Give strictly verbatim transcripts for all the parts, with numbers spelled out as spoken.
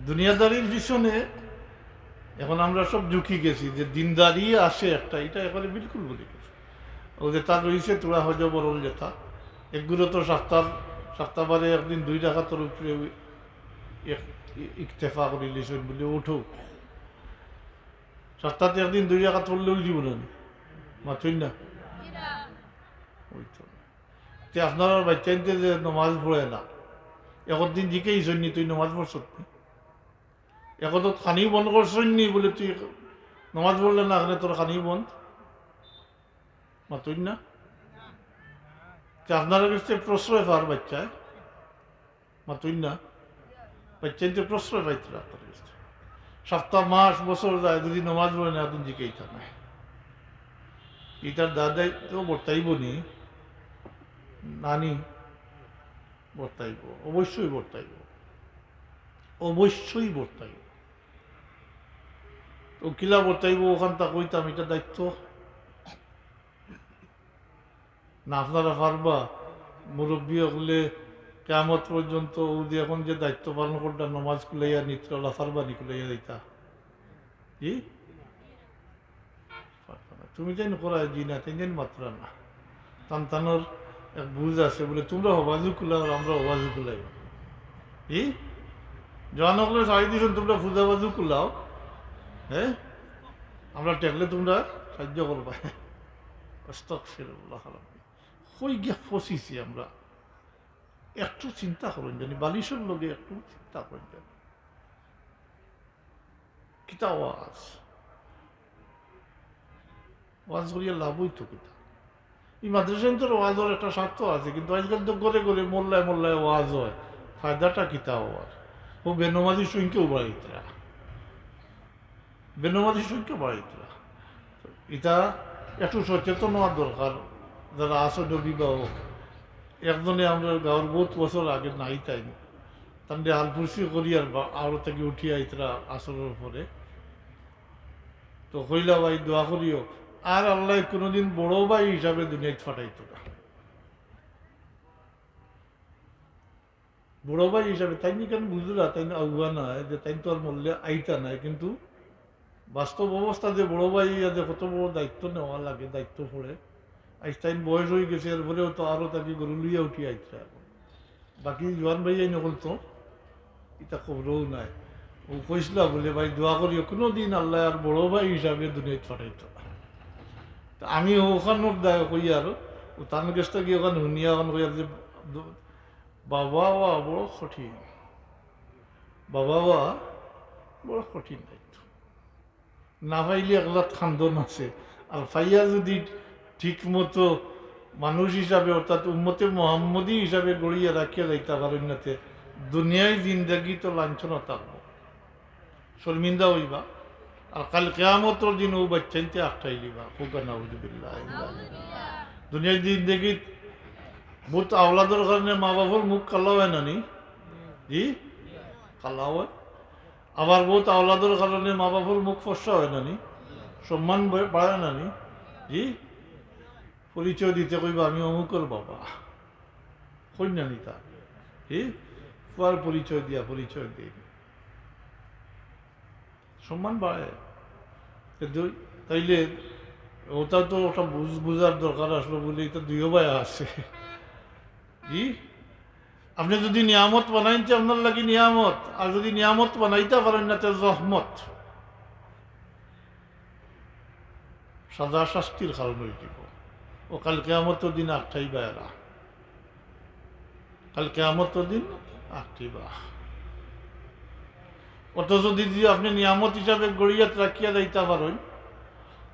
দুনিয়াদারির পিছনে এখন আমরা সব ঝুঁকি গেছি, যে দিনদারি আছে একটা, এটা একেবারে বিলকুল ভুলি গেছি। ও যেটা রইছে, তোরা হয়তো বরল যেটা, এগুলো তো সপ্তাহ, সপ্তাহবারে একদিন দুই রাকাতর উপরে ওই এক-, ই-, ইকতেফা করি লিছেন বলে উঠো। সপ্তাহে একদিন দুই রাকাত পড়লে ওই জীবনে মাতইন না। ওই তো। তে আপনারার বাচ্চাইন্তে যে নমাজ পড়ে না, একদিন জিকাইছইন নি, "তুই নমাজ পড়ছস নি?" একদিন খানি বন্ধ করছইন নি বলে, "তুই নমাজ পড়লে না, এখানে তোর খানি বন্ধ।" মাতইন না। তে আপনারার কাছে প্রশ্রয় পার বাচ্চায়, মাতইন না। বাচ্চাইন্তে প্রশ্রয় পাইতরা আপনারার কাছে। সপ্তাহ, মাস, বছর যায়, যদি নমাজ পড়ে না, একদিন জিকাইতা না। ইটার দাদাই তো বর্তাইব নি, নানি বর্তাইব, অবশ্যই বর্তাইব, অবশ্যই বর্তাইব। তো কিলা বর্তাইব, ওখান তা কইতাম, এটা দায়িত্ব না। আপনারা পারবা? মুরব্বী হকলে কিয়ামত পর্যন্ত ও যে এখন যে দায়িত্ব পালন করতা, নমাজ কুলাইয়া নিত্রলা পারবা নি কুলাইয়া দিতা? জি? তুমি যেন করা জি না, তেন যেন মাতরা না। তান তানোর এক বুঝ আছে, বলে, "তোমরা হবাজু কুলাও, আমরা হবাজু কুলাই।" জি? জওয়ান হকলে সারি দিছইন, "তোমরা ফুজাবাজু কুলাও, হ্যাঁ, আমরা ঠেকলে তোমরা সাহায্য করবা।" আস্তাগফিরুল্লাহ রাব্বি। কই গিয়া ফসিছি আমরা? একটু চিন্তা করইন জানি, বালিশর লগে একটু চিন্তা করইন জানি। কিতা ওয়াজ? ওয়াজ করিয়া লাভ অইতো কিতা? এই মাদ্রাসাইন্তর ওয়াজর একটা স্বার্থ আছে, কিন্তু আজকাল তো ঘরে ঘরে, মহল্লায় মহল্লায় ওয়াজ হয়, ফায়দাটা কিতা ওয়াজ? ও বেনমাজি সংখ্যা বাড়াইতরা, বেনমাজি সংখ্যা বাড়াইতরা। ইটা একটু সচেতন হওয়ার দরকার। যারা আছো অভিভাবক, একজনে আমরা গাঁওর বহুত বছর আগে নাই তাইন, তানরে হালপুরসি করি আর বা-, আরো থাকি উঠিয়া আইতরা আসরর পরে। তো কইলা, "ভাই, দোয়া করিও, আর আল্লায় কোনোদিন বড় ভাই হিসাবে দুনিয়াত ফাটাইতো না।" বড় ভাই হিসাবে তাইন ইখান বুঝরা, তাইন আউয়া নায়, যে তাইন তো আর মরলে আইতা নায়, কিন্তু বাস্তব অবস্থা যে বড় ভাই ইয়া যে কত বড় দায়িত্ব নেওয়া লাগে, দায়িত্ব পড়ে। আইজ তাইন বয়স অই গেছে, এরপরেও তো আরো থাকি গরু লইয়া উঠি আইতরা। বাকি জোয়ান ভাইয়াইন অকল তো ইতা খবরও নাই। ও কইছলা বলে, "ভাই, দোয়া করিও, কোনোদিন আল্লায় আর বড় ভাই হিসাবে দুনিয়াত ফাটাইতো না।" তা আমি ওখানোর দায় কই আর, ও তান গেছ থাকি ওখান হুনিয়া ওখান কই আর যে, দ-, বাবা ওয়া বড় কঠিন, বাবা ওয়া বড় কঠিন দায়িত্ব। না পাইলে একলাত খান্দন আছে, আর পাইয়া যদি ঠিক মতো মানুষ হিসাবে, অর্থাৎ উম্মতে মোহাম্মদী হিসাবে গড়িয়া রাখিয়া যাইতা পারইন না, তে দুনিয়ার জিন্দেগি তো লাঞ্ছনা থাকবো, শর্মিন্দা অইবা। আর কাইল কিয়ামতর দিন ও বাচ্চাইন্তে আটকাই দিবা। কউক্কা নাউজুবিল্লাহ। দুনিয়ার জিন্দেগিত বহুত আওলাদর কারণে মা বাপর মুখ কালা অয় না নি? জি, কালা অয়। আবার বহুত আওলাদর কারণে মা বাপর মুখ ফর্সা অয় না নি? সম্মান বা-, বাড়ে না নি? জি, পরিচয় দিতে কইবা, "আমি অমুকর বাবা।" কইন না নি তা? জি, পুয়ার পরিচয় দিয়া পরিচয় দেইন। সম্মান বাড়ে। কিন্তু তাইলে ওটা তো একটা বুঝ-, বুঝার দরকার আসলো বলে, এটা দুইও ভাই আছে। জি, আপনে যদি নিয়ামত বানাইন, তে আপনার লাগি নিয়ামত, আর যদি নিয়ামত বানাইতা পারইন না, তে রহমত। সাজা শাস্তির কারণ অইযিবো। ও কাইল কিয়ামতর দিন আটকাইবা এরা। কাইল কিয়ামতর দিন আটকাইবা। অথচ যদি আপনে নিয়ামত হিসাবে গড়িয়া রাখিয়া যাইতা পারইন,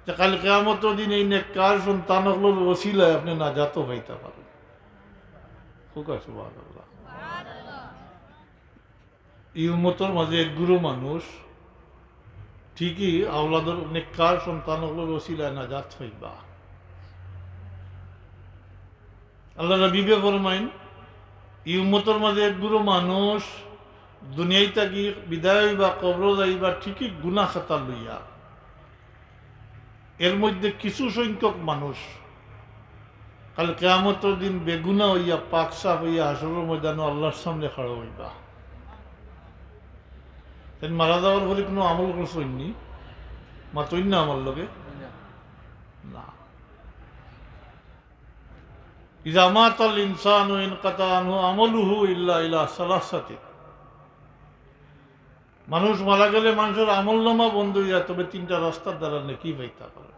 তে কাইল কিয়ামতর দিন এই নেককার সন্তান অকলর ওসিলায় আপনে নাজাতও পাইতা পারইন। কউক্কা সুবহানাল্লাহ। ই উম্মতর মাঝে এক গুরু মানুষ ঠিকই আওলাদর নেককার সন্তান অকলর ওসিলায় নাজাত পাইবা। আল্লার হাবিবে ফরমাইন, ই উম্মতর মাঝে এক গুরু মানুষ দুনিয়াই থাকি বিদায় অইবা, কবরো যাইবা ঠিকই গুনা খাতা লইয়া। এর মধ্যে কিছু সংখ্যক মানুষ কাইল কিয়ামতর দিন বেগুনা অইয়া, পাক সাফ অইয়া হাশরর ময়দানো আল্লার সামনে খাড়া অইবা। তাইন মারা যাওয়ার পরে কুনু আমল করছইন নি? মাতইন না আমার লগে? না। ইযা মাতাল ইনসানু ইনকাতা আনহু আমালুহু ইল্লা ইলা সালাসাতিন। মানুষ মারা গেলে মানষর আমলনামা বন্ধ অইযায়, তবে তিনটা রাস্তার দ্বারা নেকি পাইতা পারে।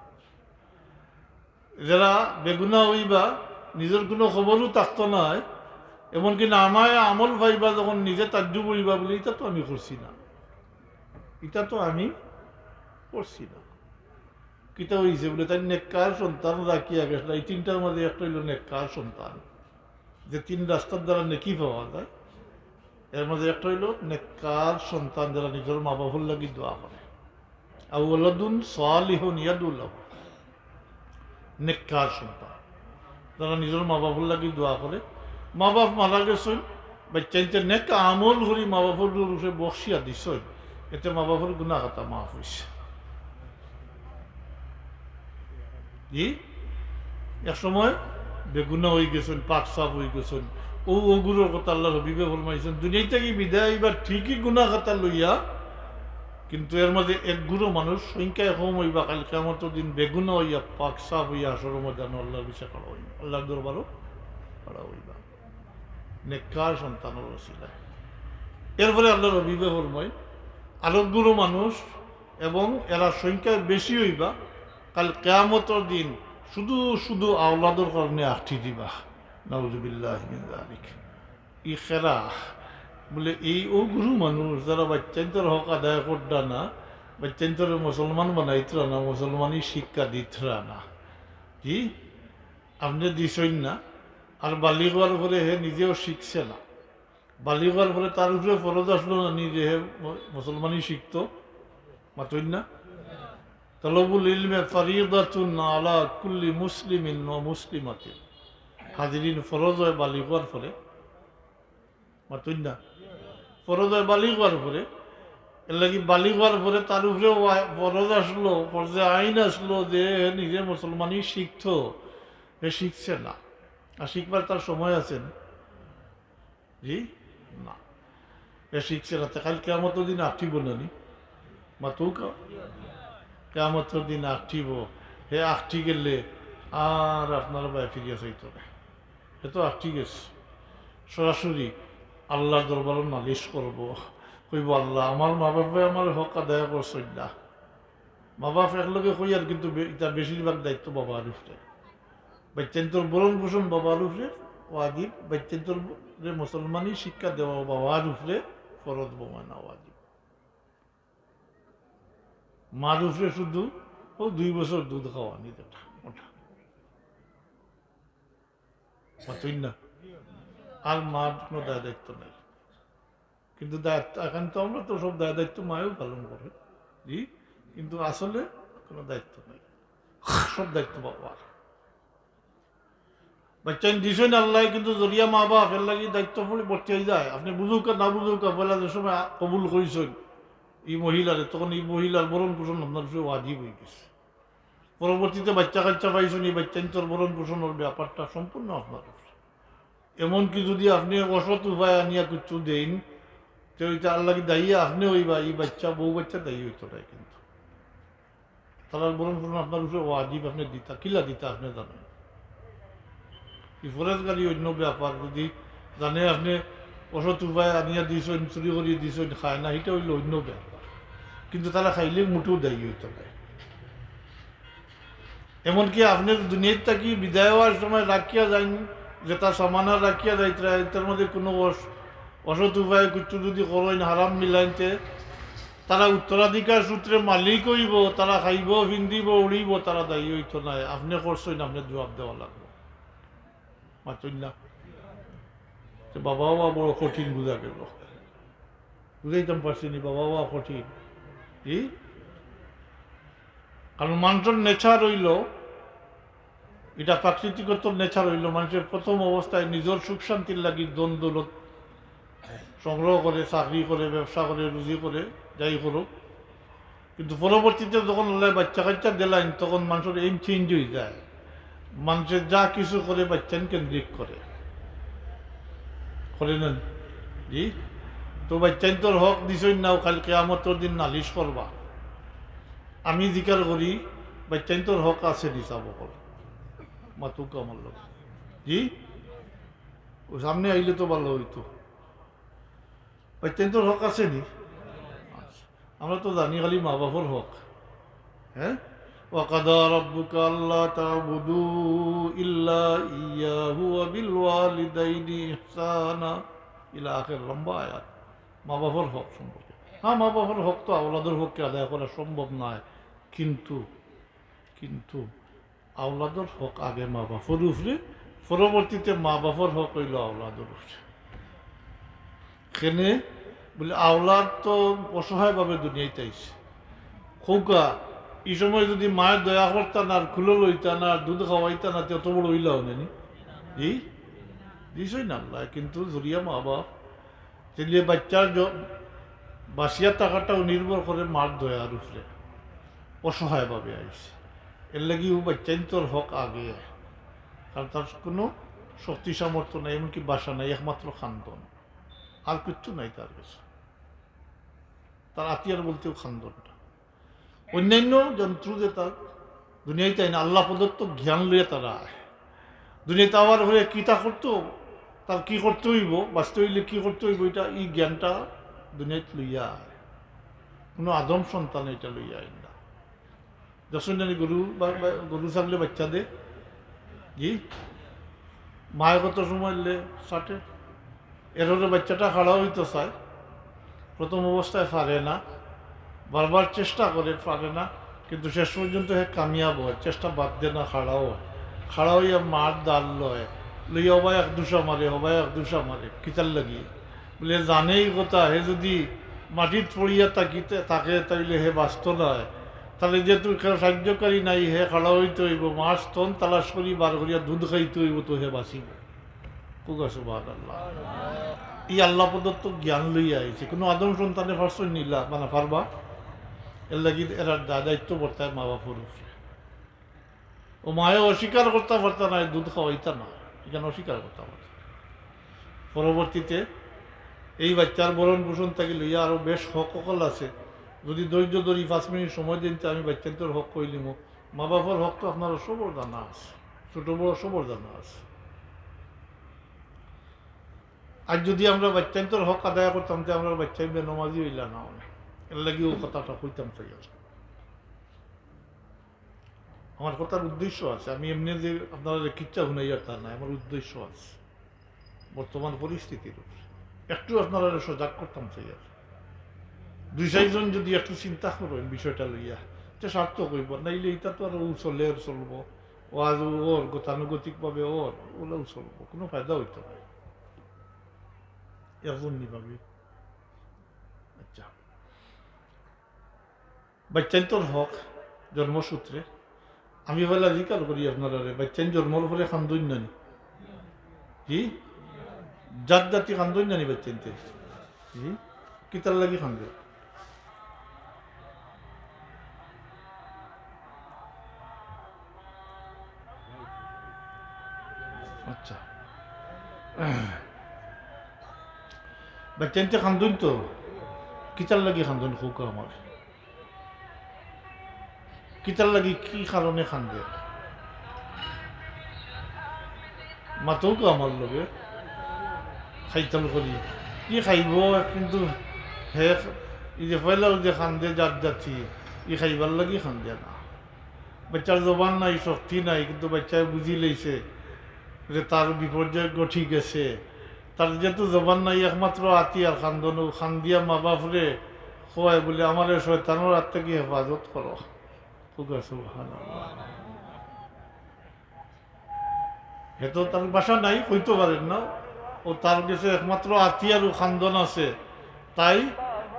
যেরা বেগুনা অইবা, নিজর কুনু খবরও থাকতো নায়, এমনকি নামায়ে আমল পাইবা, যখন নিজে তাজ্জুব অইবা বুলি, "ইতা তো আমি করছি না, ইতা তো আমি করছি না।" কিতা অইছে বুলে, তাইন নেককার সন্তান রাখিয়া গেছলা। এই তিনটার মাঝে একটা অইলো নেককার সন্তান। যে তিন রাস্তার দ্বারা নেকি পাওয়া যায়, এর মাঝে একটা অইলো নেককার সন্তান, যেরা নিজর মা বাপর লাগি দোয়া করে। আও ওয়ালাদুন সালিহুন ইয়াদউ লাহু, নেককার সন্তান, যেরা নিজর মা বাপর লাগি দোয়া করে। মা বাপ মারা গেছইন, বাচ্চাইন্তে নেক আমল করি মা বাপর রুহে বখশিয়া দিছইন, এতে মা বাপর গুনা খাতা মাফ অইছে। জি, এক সময় বেগুনা অইগেছইন, পাক সাফ অইগেছইন। অউ অগুরর কথা আল্লার হাবিবে ফরমাইছইন, দুনিয়া থাকি বিদায় অইবা ঠিকই গুনা খাতা লইয়া, কিন্তু এর মাঝে এক গুরু মানুষ সংখ্যায় কম অইবা, কাইল কিয়ামতর দিন বেগুনা অইয়া, পাক সাফ অইয়া হাশরর ময়দানো আল্লার বিচার করা অইবা, আল্লার দরবারো করা অইবা। নেককার সন্তানর উসিলায়। এরপরে আল্লার হাবিবে ফরমাইন, আরো গুরু মানুষ এবং এরা সংখ্যায় বেশি অইবা, কাইল কিয়ামতর দিন শুধু শুধু আওলাদর কারণে আখটি দিবা। নাউজুবিল্লাহি মিন যালিক। ই খেরা বুলে, এই অউ গুরু মানুষ যেরা বাচ্চাইন্তর হক আদায় কররা না, বাচ্চাইন্তরে মুসলমান বানাইতরা না, মুসলমানি শিক্ষা দিতরা না। জি, আপনে দিছইন না, আর বালিগ অওয়ার পরে হে নিজেও শিখছে না। বালিগ অওয়ার পরে তার উপরে ফরজ আছলো না নি যে হে মু-, মুসলমানি শিখতো? মাতইন না? তালাবুল ইলমে ফারিদাতুন আলা কুল্লি মুসলিমিন ওয়া মুসলিমাতিন। হাজিরিন, ফরজ অয় বালিগ অওয়ার পরে। মাতইন না? ফরজ অয় বালিগ অওয়ার পরে। এর লাগি বালিগ অওয়ার পরে তার উপরে ওয়া-, ফরজ আছলো, ফরজে আইন আছলো যে হে নিজে মুসলমানি শিখতো, হে শিখছে না। আর শিখবার তার সময় আছে না? জি? না। হে শিখছে না, তে কাইল কিয়ামতর দিন আখটিবো না নি? মাতউক্কা। কিয়ামতর দিন আখটিবো। হে আখটি গেলে আর আপনার বায় ফিরিয়া চাইতো না। হে তো আখটি গেছে। সরাসরি আল্লার দরবারো নালিশ করবো। কইবো, "আল্লা, আমার মা বাপে আমার হক আদায় করছইন না।" মা বাপ একলগে কইয়ার, কিন্তু বে-, ইতা বেশিরভাগ দায়িত্ব বাবার উপরে। বাচ্চাইন্তর ভরণ পোষণ বাবার উপরে ওয়াজিব, বাচ্চাইন্তরে মুসলমানি শিক্ষা দেওয়া বাবার উপরে ফরজ, বমানা ওয়াজিব। মার উপরে শুধু অউ দুই বছর দুধ খাওয়ানি, ইটা, ওটা। মাতইন না? আর মার কুনু দায় দায়িত্ব নাই। কিন্তু দায়িত্ব, এখন তো আমরা তো সব দায় দায়িত্ব মায়ও পালন করে, জি, কিন্তু আসলে কুনু দায়িত্ব নাই, সব দায়িত্ব বাবার। বাচ্চাইন দিছইন আল্লায়, কিন্তু জরিয়া মা বাপ, এর লাগি দায়িত্ব পড়ি বর্তি অইযায়। আপনে বুঝউক্কা না বুঝউক্কা, পয়লা যে সময় কবুল করছইন ই মহিলারে, তখন ই মহিলার ভরণ পোষণ আপনার উপরে ওয়াজিব অইগেছে। পরবর্তীতে বাচ্চা কাচ্চা পাইছইন, ই বাচ্চাইন্তর ভরণ পোষণর ব্যাপারটা সম্পূর্ণ আপনার উপরে। এমনকি যুদি আপনে অসৎ উপায় আনিয়া কিচ্ছু দেইন, তে ইটা আল্লার লাগি দায়ী আপনে অইবা, ই বাচ্চা, বউ বাচ্চা দায়ী অইতো নায়। কিন্তু তারার ভরণ পোষণ আপনার উপরে ওয়াজিব, আপনে দিতা, কিলা দিতা আপনে জানইন। ই ফরজগারি অইন্য ব্যাপার, যুদি জানে আপনে অসৎ উপায় আনিয়া দিছইন, চুরি করি দিছইন, খায় না, ইটা অইলো অইন্য ব্যাপার। কিন্তু তারা খাইলে মুটেও দায়ী অইতো নায়। এমনকি আপনে দুনিয়াত থাকি বিদায় অওয়ার সময় রাখিয়া যাইন, যেটা সামানা রাখিয়া যাইতরা, এটার মাঝে কুনু অস-, অসৎ উপায়ে কিচ্ছু যুদি করইন, হারাম মিলাইন, তে তারা উত্তরাধিকার সূত্রে মালিক অইবো, তারা খাইবো, ফিন্দিবো, উড়িবো, তারা দায়ী অইতো নায়। আপনে করছইন, আপনে জুয়াব দেওয়া লাগবো। মাতইন না? তে বাবা অওয়া বড় কঠিন বুঝা গেলো। বুঝাইতাম পারছি নি, বাবা অওয়া কঠিন। জি? কারণ মানষর nature অইলো, ইটা প্রাকৃতিকগত nature অইলো, মানষে প্রথম অবস্থায় নিজর সুখ শান্তির লাগি ধন দৌলত সংগ্রহ করে, চাকরি করে, ব্যবসা করে, রুজি করে, যাই করুক। কিন্তু পরবর্তীতে যখন আল্লায় বাচ্চা কাচ্চা দিলাইন, তখন মানষর aim change অইযায়। মানষে যা কিছু করে বাচ্চাইন কেন্দ্রিক করে। করে না? জি? তো বাচ্চাইন্তর হক দিছইন না, ও কাইল কিয়ামতর দিন নালিশ করবা। আমি জিকার করি, বাচ্চাইন্তর হক আছে নি, চাব কর। মাতুক আমার লগে। জি? ও সামনে আইলে তো ভালা অইতো। বাচ্চাইন্তর হক আছে নি? আমরা তো জানি খালি মা বাপর হক। হ্যাঁ? وقضى ربك ألا تعبدوا إلا إياه وبالوالدين إحسانا إلى آخر লম্বা আয়াত। মা বাপর হক সম্পর্কে। হ্যাঁ, মা বাপর হক তো আওলাদর হককে আদায় করা সম্ভব নয়, কিন্তু, কিন্তু আওলাদর হক আগে মা বাপর উপরে, পরবর্তীতে মা বাপর হক অইলো আওলাদর উপরে। কেনে বুলে, আওলাদ তো অসহায়ভাবে দুনিয়াইত আইছে। খোকা, ই সময় যুদি মায়ে দয়া করতা না, আর কুলো লইতা না, আর দুধ খাওয়াইতা না, তে অত বড় অইলা অনে নি? জি? দিছইন আল্লায়, কিন্তু জুড়িয়া মা বাপ। তেলিয়ে বাচ্চার জ-, বাঁচিয়া থাকাটাও নির্ভর করে মার দয়ার উপরে। অসহায়ভাবে আইছে। এর লাগি ও বাচ্চাইন্তর হক আগে। কারণ তার কোনো শক্তি সামর্থ্য নাই, এমনকি বাসা নাই, একমাত্র কান্দন। আর কিচ্ছু নাই তার কাছে। তার আতিয়ার বলতেও কান্দনটা। অন্যান্য জন্তু যে তার দুনিয়াইত আইন আল্লাহ প্রদত্ত জ্ঞান লইয়া তারা আয়। দুনিয়াইত আওয়ার পরে কিতা করতো, তার কি করতে অইবো, বাঁচতে অইলে কি করতে অইবো, ইটা, ই জ্ঞানটা দুনিয়াইত লইয়া আয়। কোনো আদম সন্তান ইটা লইয়া আইন না। দেখছইন নি গরু বা, বা গরু ছাগলে বাচ্চা দে? জি? মায়ে কত সময় লে ছাটে? এরপরে বাচ্চাটা খাড়া অইতো চায়, প্রথম অবস্থায় পারে না, বারবার চেষ্টা করে, পারে না, কিন্তু শেষ পর্যন্ত হে কামিয়াব অয়, চেষ্টা বাদ দে না, খাড়াও অয়। খাড়া অইয়া মার দাঁড় লয়, লইয়া হবায় এক দুষা মারে, হবায় এক দুষা মারে, কিতার লাগি? বুলে, জানেই কথা, হে যুদি মাটিত পড়িয়া থাকিতে, থাকে, তাইলে হে বাঁচতো নায়। তাইলে যেহেতু কেউ সাহায্যকারী নাই, হে খাড়া অইতে অইবো, মার স্তন তালাশ করি বার করিয়া দুধ খাইতে অইবো, তো হে বাঁচিবো। কউক্কা সুবহানাল্লাহ। ই আল্লাহ প্রদত্ত জ্ঞান লইয়া আইছে। কোনো আদম সন্তানে পারছইন নি ইলা, মানে পারবা? এর লাগি এরার দা-, দায়িত্ব বর্তায় মা বাপর উপরে। ও মায়ে অস্বীকার করতা পারতা না, দুধ খাওয়াইতা না, ইখান অস্বীকার করতা পারতা না। পরবর্তীতে এই বাচ্চার ভরণ পোষণ থাকি লইয়া আরো বেশ হক হকল আছে। যুদি ধৈর্য ধরি পাঁচ মিনিট সময় দেইন, তে আমি বাচ্চাইন্তর হক কইলিমু। মা বাপর হক তো আপনারা সবর জানা আছে, ছোট বড় সবর জানা আছে। আর যুদি আমরা বাচ্চাইন্তর হক আদায় করতাম, তে আমরার বাচ্চাইন বেনমাজি অইলা না অনে। এর লাগি ও কথাটা কইতাম চাই আর। আমার কথার উদ্দেশ্য আছে, আমি এমনে যে আপনারারে কিচ্ছা হুনাইয়ার তা নায়, আমার উদ্দেশ্য আছে বর্তমান পরিস্থিতির উপরে। একটু আপনারারে সজাগ করতাম চাই আর। দুই চাইরজন যুদি একটু চিন্তা করইন বিষয়টা লইয়া, তে সার্থক অইবো, নাইলে ইটা তো আর ও চলের চলবো, ও আজ ওর গতানুগতিকভাবে ওর, ওলাও চলবো, কোনো ফায়দা অইতো নায়। একজন নিভাবে। আচ্ছা, বাচ্চাইন্তর হক জন্মসূত্রে। আমি পয়লা জিকার করি আপনারারে, বাচ্চাইন জন্মর পরে কান্দইন না নি? জি? জাত জাতি কান্দইন না নি বাচ্চাইন্তে? জি? কিতার লাগি কান্দে? আচ্ছা। বাচ্চাইন্তে কান্দইন তো? কিতার লাগি কান্দইন কউক্কা আমারে? কিতার লাগি, কি কারণে কান্দে? মাতউক্কা আমার লগে। খাইতাল করি। কি খাইবো? কিন্তু হে, ই যে পয়লাউ যে কান্দে জাত জাতি, ই খাইবার লাগি কান্দে না। বাচ্চার জবান নাই, শক্তি নাই, কিন্তু বাচ্চায় বুঝিলাইছে যে তার বিপর্যয় ঘটি গেছে। তার যেহেতু জবান নাই, একমাত্র আতিয়ার কান্দন, ও কান্দিয়া মা বাপরে কয় বুলে, "আমারে শয়তানর আত থাকি হেফাজত করো।" কউক্কা সুবহানাল্লাহ। হে তো তার ভাষা নাই, কইতো পারের না। ও তার গেছে একমাত্র আতিয়ার ও কান্দন আছে। তাই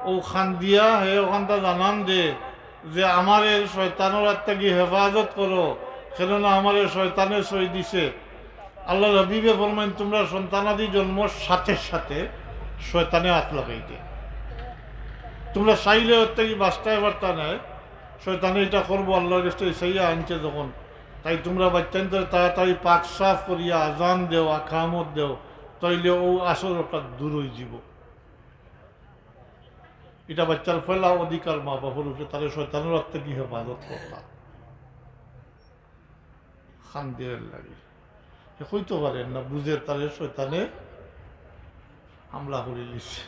ও কান্দিয়া হে অখানতা জানান দে যে, "আমারে শয়তানর আত থাকি হেফাজত করো, কেননা আমারে শয়তানে ছয় দিছে।" আল্লার হাবিবে ফরমাইন, "তুমরার সন্তানাদি জন্মর সাথে সাথে শয়তানে আত লাগাই দে। তুমরা চাইলে অর থাকি বাঁচতায় পারতা নায়, শয়তানে ইটা করবো, আল্লার গেছ থাকি চাইয়া আনছে যখন।" তাই তুমরা বাচ্চাইন্তরে তাড়াতাড়ি পাক সাফ করিয়া আজান দেও, আকামত দেও, তাইলে অউ আসর অটা দূর অইযিবো। ইটা বাচ্চার পয়লা অধিকার মা বাপর উপরে, তারে শয়তানর আত থাকি হেফাজত করতা। কান্দের লাগি। হে কইতো পারের না, বুঝের তারে শয়তানে হামলা করিলিছে,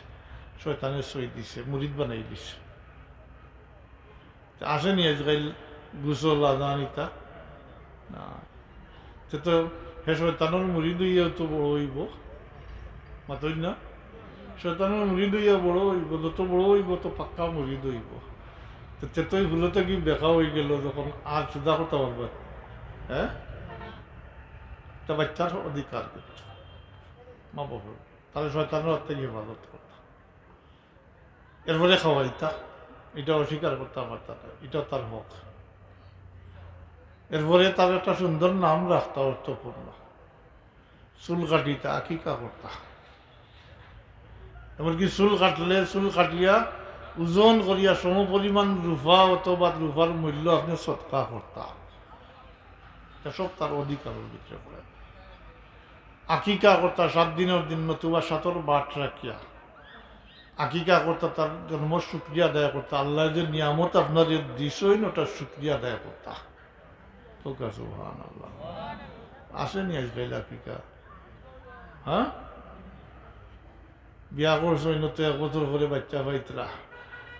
শয়তানে ছই দিছে, মুরিদ বানাইলিছে। তে আছেনি আইজকাইল গোসল আজান ইতা? না। তে তো হে শয়তানর মুরিদ অইয়াউ তো বড় অইবো। মাতইন না? শয়তানর মুরিদ অইয়া বড় অইবো, যত বড় অইবো তো পাক্কা মুরিদ অইবো। তে, তে তো অউ ভুল থাকি বেকা অইগেলো যখন আর সুজা কথা বলবো। হ্যাঁ? তা বাচ্চার অধিকার কিন্তু। মা বাপর। তারে শয়তানর আত থাকি হেফাজত করতা। এরপরে খাওয়াইতা, ইটা অস্বীকার করতা পারতা না, ইটা তার হক। এরপরে তার একটা সুন্দর নাম রাখতা অর্থপূর্ণ। চুল কাটিতা, আকিকা করতা। এমনকি চুল কাটলে, চুল কাটিয়া ওজন করিয়া সমপরিমাণ রূপা অথবা রূপার মূল্য আপনে সদকা করতা। ইটা সব তার অধিকারর ভিতরে পড়ে। আকিকা করতা সাত দিনর দিন নতুবা সাতর বাট রাখিয়া। আকিকা করতা তার জন্মর শুকরিয়া আদায় করতা। আল্লায় যে নিয়ামত আপনারে দিছইন, ওটার শুকরিয়া আদায় করতা। তো কা সুবহানাল্লাহ। আছেনি আইজকাইল আকিকা? হ্যাঁ? বিয়া করছইন তো এক বছর পরে বাচ্চা পাইতরা।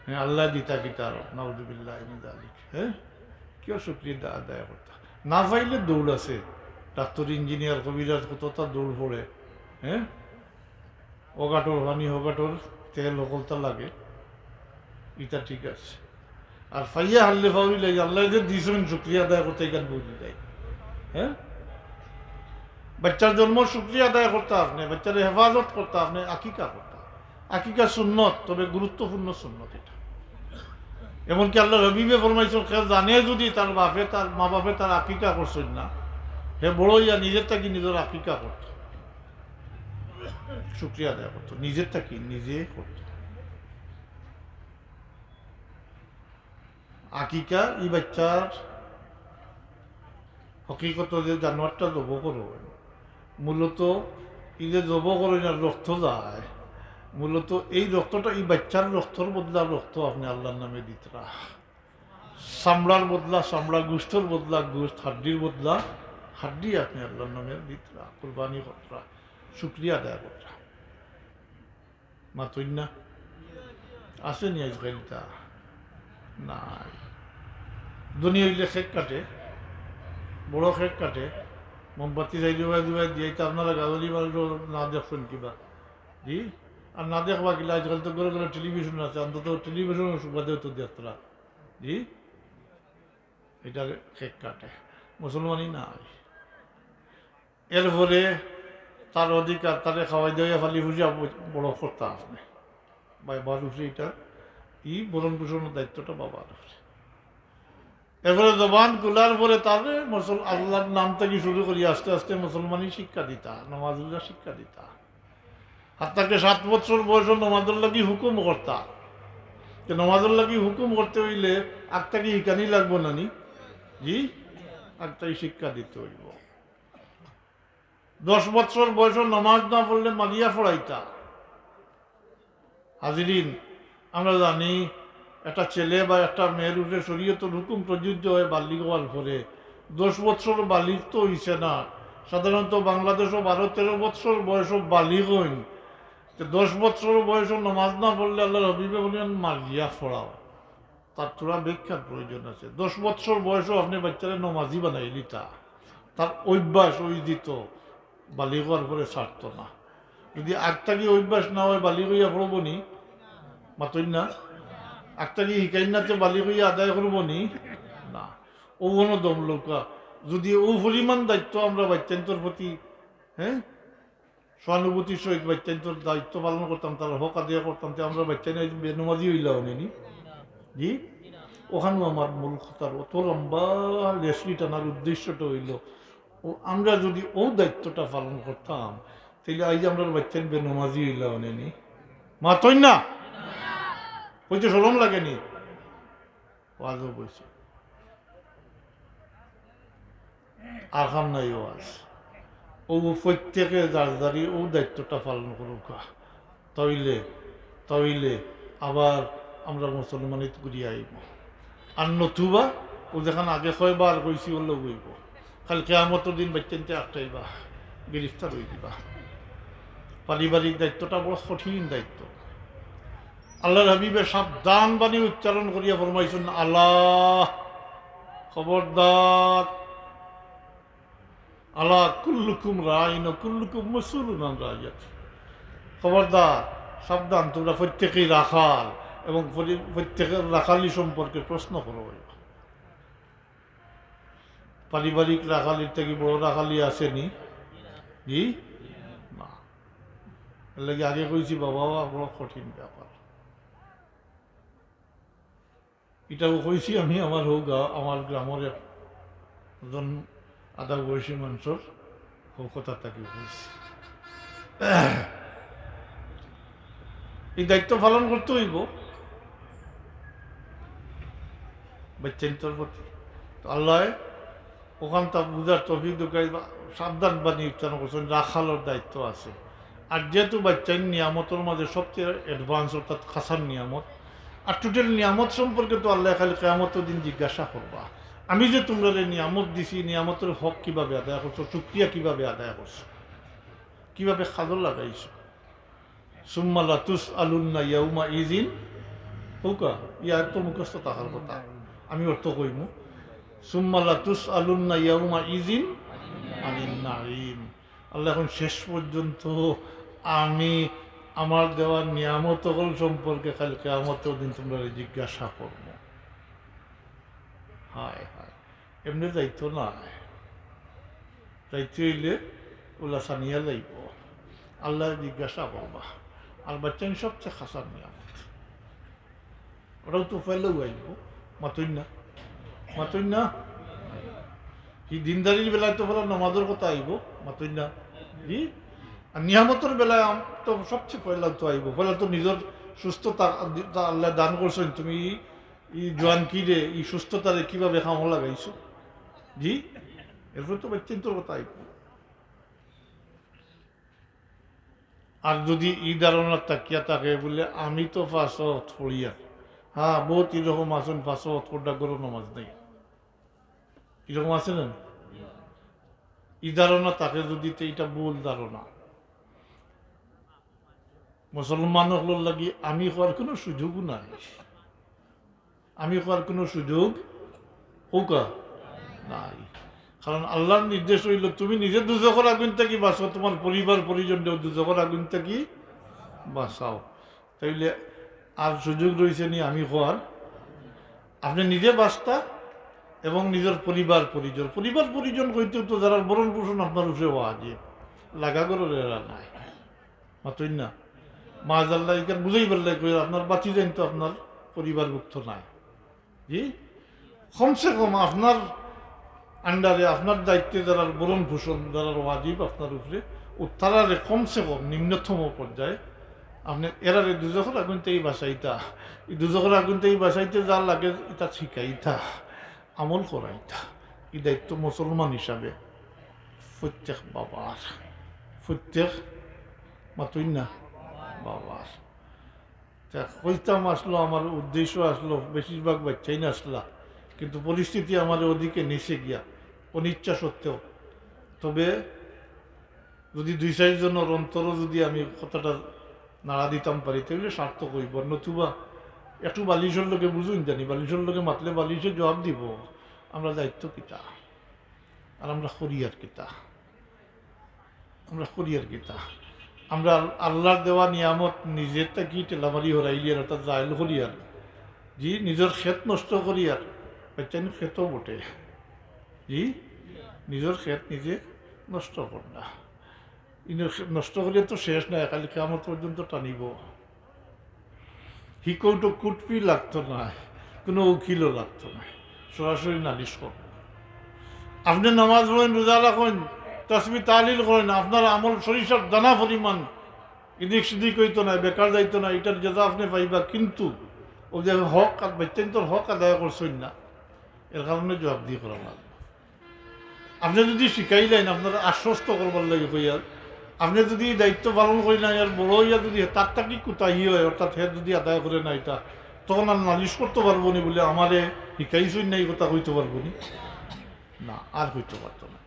হ্যাঁ, আল্লায় দিতা কিতা আরো, নাউজুবিল্লাহি মিন যালিক। হ্যাঁ? কিও শুকরিয়া আদায় করতা? না পাইলে দৌড় আছে। ডাক্তর, ইঞ্জিনিয়ার, কবিরাজ কততা দৌড় পড়ে। হ্যাঁ? অগাটর পানি, অগাটর তেল, হকলতা লাগে। ইটা ঠিক আছে। আর পাইয়া হারলে পাউরিলে আল্লায় যে দিছইন শুকরিয়া আদায় করতা, ইখান বুঝি যায়। হ্যাঁ? বাচ্চার জন্মর শুকরিয়া আদায় করতা আপনে, বাচ্চারে হেফাজত করতা আপনে, আকিকা করতা। আকিকা সুন্নত, তবে গুরুত্বপূর্ণ সুন্নত ইটা। এমনকি আল্লার হাবিবে ফরমাইছইন, কেউ জানে যুদি তার বাপে, তার মা বাপে তার আকিকা করছইন না, হে বড় অইয়া নিজের থাকি নিজর আকিকা করতো। শুকরিয়া আদায় করতো, নিজের থাকি নিজে করতো। আকিকা ই বাচ্চার হকিকত যে জানোয়ারটা জব করো, মূলত ই যে জব করো, ইনার রক্ত যায়, মূলত এই রক্তটা, ই বাচ্চার রক্তর বদলা রক্ত আপনে আল্লার নামে দিতরা। চামড়ার বদলা চামড়া, গোস্তর বদলা গোস্ত, হাড্ডির বদলা হাড্ডি আপনে আল্লার নামে দিতরা, কুরবানি করতরা, শুকরিয়া আদায় করতরা। মাতইন না? আছেনি আইজকাইল ইতা? নাই। ধনী অইলে কেক কাটে, বড় কেক কাটে, মোমবাতি চাইর ডুবাই ডুবাই দিয়া, ইতা আপনারা গাজনি মানুষ না দেখছইন কিবা? জি? আর না দেখবা কিলা, আইজকাইল তো ঘরে ঘরে টেলিভিশন আছে, অন্তত টেলিভিশনর সুবাদেও তো দেখতরা। জি? ইটা কেক কাটে, মুসলমানি নাই। এরপরে তার অধিকার, তারে খাওয়াই দাওয়াইয়া ফালি ফুসিয়া বড় করতা আপনে। বাবার উপরে ইটা, ই ভরণ পোষণর দায়িত্বটা বাবার উপরে। এরপরে জবান খুলার পরে তারে মুসল-, আল্লার নাম থাকি শুরু করি আস্তে আস্তে মুসলমানি শিক্ষা দিতা, নমাজ রোজা শিক্ষা দিতা। আর তাকে সাত বছর বয়সো নমাজর লাগি হুকুম করতা। তে নমাজর লাগি হুকুম করতে অইলে আগ থাকি হিকানি লাগবো না নি? জি, আগ থাকি শিক্ষা দিতে অইবো। দশ বছর বয়সো নমাজ না পড়লে মারিয়া ফড়াইতা। হাজিরিন, আমরা জানি, একটা ছেলে বা একটা মেয়ের উপরে শরীয়তর হুকুম প্রযোজ্য হয় বালিগ হওয়ার পরে। দশ বছর বালিগ তো অইছে না, সাধারণত বাংলাদেশো বারো তেরো বছর বয়সো বালিগ অইন। তে দশ বছর বয়সো নমাজ না পড়লে আল্লার হাবিবে বলেন, "মারিয়া ফড়াও।" তার থুড়া ব্যাখ্যার প্রয়োজন আছে। দশ বছর বয়সো আপনে বাচ্চারে নমাজি বানাইলিতা, তার অভ্যাস অই যিতো, বালিগ হওয়ার পরে ছাড়তো না। যদি আগ থাকি অভ্যাস না হয়, বালিগ অইয়া পড়বো নি? মাতইন না? আগ থাকি হিকাইন না, তে বালিগ অইয়া আদায় করবো নি? না। অউ দম লউক্কা। যদি অউ পরিমাণ দায়িত্ব আমরা বাচ্চাইন্তর প্রতি, হ্যাঁ, সহানুভূতির সহিত বাচ্চাইন্তর দায়িত্ব পালন করতাম, তারার হক আদায় করতাম, তে আমরা বাচ্চাইন আইজ বেনমাজি অইলা অনে নি? জি? অখানউ আমার মূল কথার অত লম্বা লেসলি টানার উদ্দেশ্যটা অইলো, অউ আমরা যদি অউ দায়িত্বটা পালন করতাম, তাইলে আইজ আমরার বাচ্চাইন বেনমাজি অইলা অনে নি? মাতইন না? কইতে শরম লাগে নি? ওয়াজও বইছে। আর কাম নাই ওয়াজ। অউ প্রত্যেকে যার যারি অউ দায়িত্বটা পালন করুক্কা। তাইলে, তাইলে আবার আমরা মুসলমানিত ঘুরিয়া আইব। আর নতুবা ও যেখান আগে কয়বার কইছি, অলাউ অইব। কাইল কিয়ামতর দিন বাইচ্চাইন্তে আটকাইবা, গ্রেফতার অই দিবা। পারিবারিক দায়িত্বটা বড় কঠিন দায়িত্ব। আল্লাহর হাবিবে সাবধান বাণী উচ্চারণ করিয়া ফরমাইছইন, "আলা, খবরদার, আলা কুল্লুকুম রাইন ওয়া কুল্লুকুম মাসউলুন আন রাইয়াতি।" খবরদার, সাবধান, তোমরা প্রত্যেকেই রাখাল এবং প্রতি-, প্রত্যেকের রাখালি সম্পর্কে প্রশ্ন করা অইব। পারিবারিক রাখালির থাকি বড় রাখালি আছে নি? জি? না। এর লাগি আগে কইছি, বাবা, বড় কঠিন ব্যাপার। ইটাও কইছি আমি আমার হউ গা-, আমার গ্রামর একজন আধা বয়সী মানষর হউ কথা থাকি কইছি। এই দায়িত্ব পালন করতে অইব বাইচ্চাইন্তর প্রতি। তো আল্লায় অখানতা বুঝার তৌফিক দেউক্কা, সাবধান বাণী উচ্চারণ করছইন, রাখালর দায়িত্ব আছে। আর যেহেতু বাইচ্চাইন নিয়ামতর মাঝে সবচেয়ে advance, অর্থাৎ খাছার নিয়ামত, আর total নিয়ামত সম্পর্কে তো আল্লায় কাইল কিয়ামতর দিন জিজ্ঞাসা করবা, "আমি যে তোমরারে নিয়ামত দিছি, নিয়ামতর হক কিভাবে আদায় করছো, শুকরিয়া কিভাবে আদায় করছো, কিভাবে কাজো লাগাইছো?" সুম্মা লাতুসআলুন্না ইয়াউমা ইযিন, হউক্কা, ইয়া তো মুখস্থ থাকার কথা, আমি অর্থ কইমু। সুম্মা লাতুসআলুন্না ইয়াউমা ইযিন আনিন নাঈম। আল্লায় কইন, শেষ পর্যন্ত আমি আমার দেওয়া নিয়ামত অকল সম্পর্কে কাইল কিয়ামতর দিন তোমরারে জিজ্ঞাসা করমু। হায় হায়, এমনে যাইতো নায়। যাইতে অইলে অলা ছানিয়া যাইব। আল্লায় জিজ্ঞাসা করবা। আর বাইচ্চাইন সবচেয়ে খাছার নিয়ামত। অটাও তো পয়লাউ আইব। মাতইন না? মাতইন না? হি দিনদারির বেলায় তো পয়লা নমাজর কথা আইব। মাতইন না? জি? আর নিয়ামতর বেলায় আম-, তো সবচেয়ে পয়লা তো আইব। পয়লা তো নিজর সুস্থতা আল্লায় দান করছইন, তুমি ই জোয়ানকিরে, ই সুস্থতারে কিভাবে কামো লাগাইছো? জি? এরপর তো বাইচ্চাইন্তর কথা আইব। আর যদি ই ধারণা থাকিয়া থাকে বুলে, "আমি তো পাঁচ ওয়াক্ত পড়িয়ার।" হ্যাঁ, বউত ইরকম আছইন, পাঁচ ওয়াক্ত পড়রা, ঘরো নমাজ নাই। ইরকম আছে না? ই ধারণা থাকে যদি, তে ইটা ভুল ধারণা। মুসলমান অকলর লাগি আমি কওয়ার কুনু সুযোগও নাই। আমি কওয়ার কুনু সুযোগ, হউক্কা, নাই। কারণ আল্লাহর নির্দেশ অইলো, তুমি নিজে দুজখর আগুইন থাকি বাঁচো, তুমার পরিবার পরিজনরেও দুজখর আগুইন থাকি বাঁচাও। তাইলে আর সুযোগ রইছে নি আমি কওয়ার? আপনে নিজে বাঁচতা এবং নিজর পরিবার পরিজন, পরিবার পরিজন কইতে তো যারার ভরণ পোষণ আপনার উপরে ওয়াজিব, লাগা ঘরর এরা নাই। মাতইন না? মাআজাল্লাহ, ইখান বুঝাইবার লাগি কই, আপনার ভাতিজাইন তো আপনার পরিবারভুক্ত নায়। জি? কমসে কম আপনার under-এ, আপনার দায়িত্বে যারার ভরণ পোষণ, যারার ওয়াজিব আপনার উপরে, ও তারারে কমসে কম নিম্নতম পর্যায়ে আপনে এরারে দুজখর আগুইন থাকি বাঁচাইতা। ই দুজখর আগুইন থাকি বাঁচাইতে যা লাগে, ইতা শিখাইতা, আমল করাইতা। ই দায়িত্ব মুসলমান হিসাবে প্রত্যেক বাবার, প্রত্যেক, মাতইন না, বাবার। তা কইতাম আসলো, আমার উদ্দেশ্য আসলো, বেশিরভাগ বাইচ্চাইন আসলা, কিন্তু পরিস্থিতি আমারে ওদিকে নিছে গিয়া, অনিচ্ছা সত্ত্বেও। তবে যদি দুই চাইর জনর অন্তরও যদি আমি কথাটা নাড়া দিতাম পারি, তাইলে সার্থক অইব। নতুবা একটু বালিশর লগে, বুঝইন জানি, বালিশর লগে মাতলে বালিশে জবাব দিব, আমরা দায়িত্ব কিতা, আর আমরা করিয়ার কিতা। আমরা করিয়ার কিতা? আমরা আল-, আল্লাহর দেওয়া নিয়ামত নিজর থাকি ঠেলামারি হরাইলিয়ার, অর্থাৎ জাইল করিয়ার। জি, নিজর খেত নষ্ট করিয়ার। বাইচ্চাইন খেতও বটে। জি, নিজর খেত নিজে নষ্ট কররা। ইনো নষ্ট করিয়া তো শেষ নায়, কাইল কিয়ামত পর্যন্ত টানিব। He could, could be লাগতো নায়, কুনু উকিলও লাগতো নায়, সরাসরি নালিশ করব। আপনে নামাজ পড়ইন, রোজা রাখইন, তাসবিহ তাহলিল করইন, আপনার আমল সরিষার দানা পরিমাণ এদিক সেদিক অইতো নায়, বেকার যাইতো নায়, ইটার জাযা আপনে পাইবা। কিন্তু অউ যে হক আদ-, বাইচ্চাইন্তর হক আদায় করছইন না, এর কারণে জবাবদিহি করা লাগবো। আপনে যুদি শিখাইলাইন, আপনারে আশ্বস্ত করবার লাগি কইয়ার, আপনে যুদি ই দায়িত্ব পালন করিলাইন, আর বড় অইয়া যুদি তার থাকি কুতাহি অয়, অর্থাৎ হে যুদি আদায় করে না ইটা, তখন আর নালিশ করতে পারবো নি বলে আমারে হিকাইছইন না, এই কথা কইতে পারবো নি? না, আর কইতে পারতো না।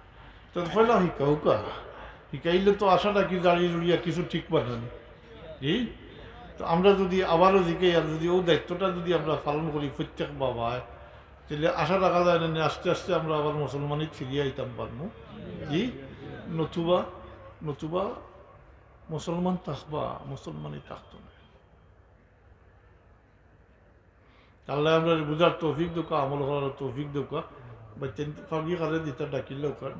তো পয়লা হিকাউক্কা, হিকাইলে তো আশা রাখি জারি জুড়িয়া কিছু ঠিক বানানি। জি? তো আমরা যদি আবারও জিকাই আর যদি ও দায়িত্বটা যদি আমরা পালন করি প্রত্যেক বাবায়, তাহলে আশা রাখা যায় না, আস্তে আস্তে আমরা আবার মুসলমানি ফিরিয়া আইতাম পারমু। জি? নতুবা, নতুবা মুসলমান থাকবা, মুসলমানি থাকতো না। আল্লাহ আমরা বুঝার তৌফিক দেউক্কা, আমল করার তৌফিক দেউক্কা। বা চিন্তা ভাবি করে দিতে ডাকিলে ওখানে